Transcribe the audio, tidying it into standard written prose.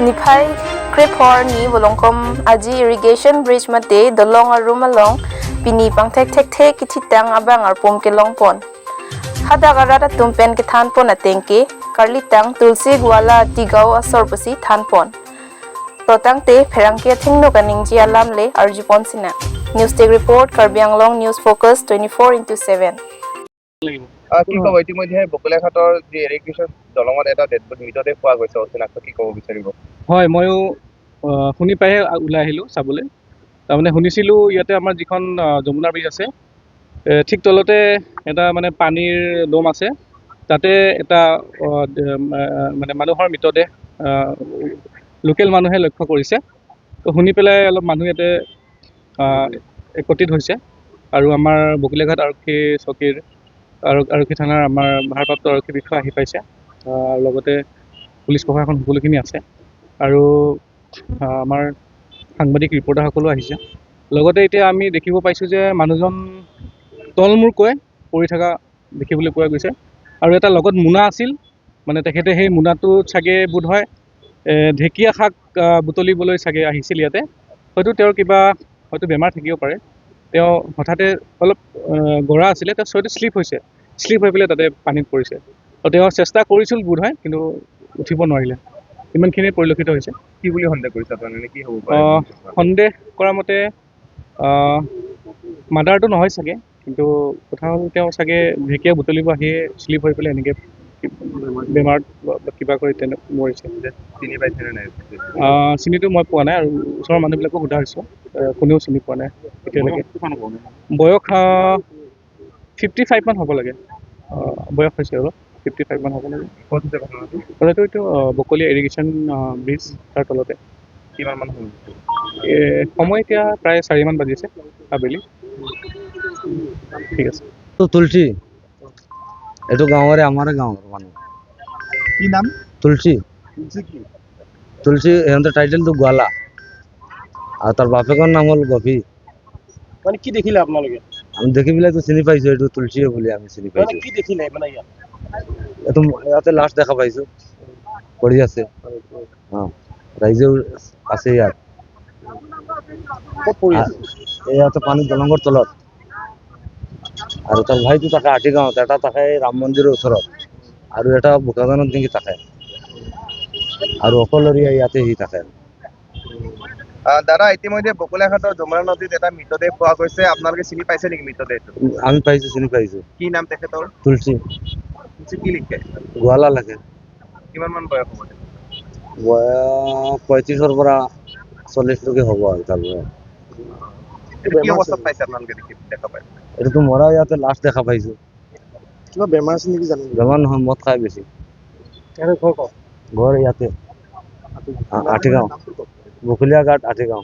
Niphai Krephor ni bolongkom aji irrigation bridge mate dolong arum along pini pangthek thek thek kithi tang abang arpum ke longpon. Hadak arat atum pen ke thanpon atengke karlitang Tulsi Gwala Tigao asor pasi thanpon. Totang te pherangke thingno kaningji alam le arjupon sina. News Tech Report, Karbi Anglong News Focus 24/7. কি ক'ব, ইতিমধ্যে বকলীয়াঘাটৰ যি irrigation দলঙত এটা dead body, মৃতদেহ পোৱা গৈছে অচিনাক্ত, কি ক'ব বিচাৰিব? হয়, ময়ো শুনি পাইহে ওলাই আহিলোঁ চাবলৈ। তাৰমানে শুনিছিলোঁ ইয়াতে আমাৰ যিখন যমুনা ব্ৰিজ আছে, ঠিক তলতে এটা মানে পানীৰ দম আছে, তাতে এটা মানে মানুহৰ মৃতদেহ লোকেল মানুহে লক্ষ্য কৰিছে। তো শুনি পেলাই অলপ মানুহ ইয়াতে একত্ৰিত হৈছে আৰু আমাৰ বকলীয়াঘাট আৰক্ষী চকীৰ আৰু আৰক্ষী থানাৰ আমাৰ ভাৰপ্ৰাপ্ত আৰক্ষী বিষয়া আহি পাইছে, লগতে পুলিচ প্ৰশাসন সকলোখিনি আছে আৰু আমাৰ সাংবাদিক ৰিপৰ্টাৰসকলো আহিছে। লগতে এতিয়া আমি দেখিব পাইছোঁ যে মানুহজন তলমূৰকৈ পৰি থকা দেখিবলৈ পোৱা গৈছে আৰু এটা লগত মোনা আছিল, মানে তেখেতে সেই মোনাটোত চাগে বোধহয় ঢেকীয়া শাক বুটলিবলৈ চাগে আহিছিল ইয়াতে। হয়তো তেওঁৰ কিবা হয়তো বেমাৰ থাকিব পাৰে। তেওঁ হঠাতে অলপ গৰা আছিলে, তেওঁ হয়তো শ্লিপ হৈছে, শ্লিপ হৈ পেলাই তাতে পানীত পৰিছে। তো তেওঁ চেষ্টা কৰিছিল বোধহয়, কিন্তু উঠিব নোৱাৰিলে। ইমানখিনিয়ে পৰিলক্ষিত হৈছে। কি বুলি সন্দেহ কৰিছে আপোনালোকে, কি হ'ব পাৰে? সন্দেহ কৰা মতে মাৰ্ডাৰটো নহয় চাগে, কিন্তু কথা হ'ল তেওঁ চাগে ঢেকীয়া বুটলিব আহিয়ে শ্লিপ হৈ পেলাই এনেকৈ বেমাৰত বা কিবা কৰি তেনে মৰিছে। চিনি পাইছে নে নাই? চিনিটো মই পোৱা নাই আৰু ওচৰৰ মানুহবিলাকো সোধা হৈছে, কোনেও চিনি পোৱা নাই এতিয়ালৈকে। বয়স 55 মান হ'ব লাগে। বয়স হৈছে অলপ, 55 মান হ'ব লাগে। ক'ত হৈছে ঘটনাটো? কথাটো এইটো বকলীয়া ইৰিগেশ্যন ব্ৰিজ, তাৰ তলতে। কিমান মান সময় হৈছে? সময় এতিয়া প্ৰায় 4মান বাজিছে আবেলি। ঠিক আছে। তুলসী, এইটো গাঁৱৰে, আমাৰে গাঁৱৰ মানুহ। কি নাম? তুলসী। তুলসী কি? তুলসী, সিহঁতৰ টাইটেলটো গোৱালা আৰু তাৰ বাপেকৰ নাম হ'ল গভী। মানে কি দেখিলে আপোনালোকে? আমি দেখি পেলাইতো চিনি পাইছো, এইটো তুলসীয়ে বুলি আমি চিনি মানে পাইছো। কি দেখিলে মানে ইয়াত? এইটো ইয়াতে লাষ্ট দেখা পাইছো, পৰি আছে। অ, ৰাইজেও আছে ইয়াত। ক'ত পৰি আছে? এই ইয়াতে পানীৰ দলঙৰ তলত। আৰু তাৰ ভাইটো থাকে আটিগাঁৱত, এটা থাকে ৰাম মন্দিৰৰ ওচৰত আৰু এটা বোকাজানত নেকি থাকে আৰু অকলৰীয়া ইয়াতে সি থাকে। দাদা, ইতিমধ্যে বকলীয়াঘাটৰ যমুনা নদীত এটা মৃতদেহ পোৱা গৈছে, আপোনালোকে চিনি পাইছে নেকি মৃতদেহটো? আমি পাইছো, চিনি পাইছো। কি নাম তেখেতৰ? তুলসী। তুলসী কি লিখে? গোৱালা লাগে। কিমান মান বয়স হ'ব? বয়স 35ৰ পৰা 40লৈকে হ'ব আৰু তাৰ বয়স। এইটো কি অৱস্থাত পাইছে আপোনালোকে দেখা পাইছে? এইটোতো মৰা ইয়াতে লাষ্ট দেখা পাইছো। কিবা বেমাৰ আছে নেকি জানো? বেমাৰ নহয়, মদ খাই বেছি। তেখেতৰ ঘৰ ক'ত? ঘৰ ইয়াতে আঠিগাঁও, বকলীয়া ঘাট, আঠিগাঁও।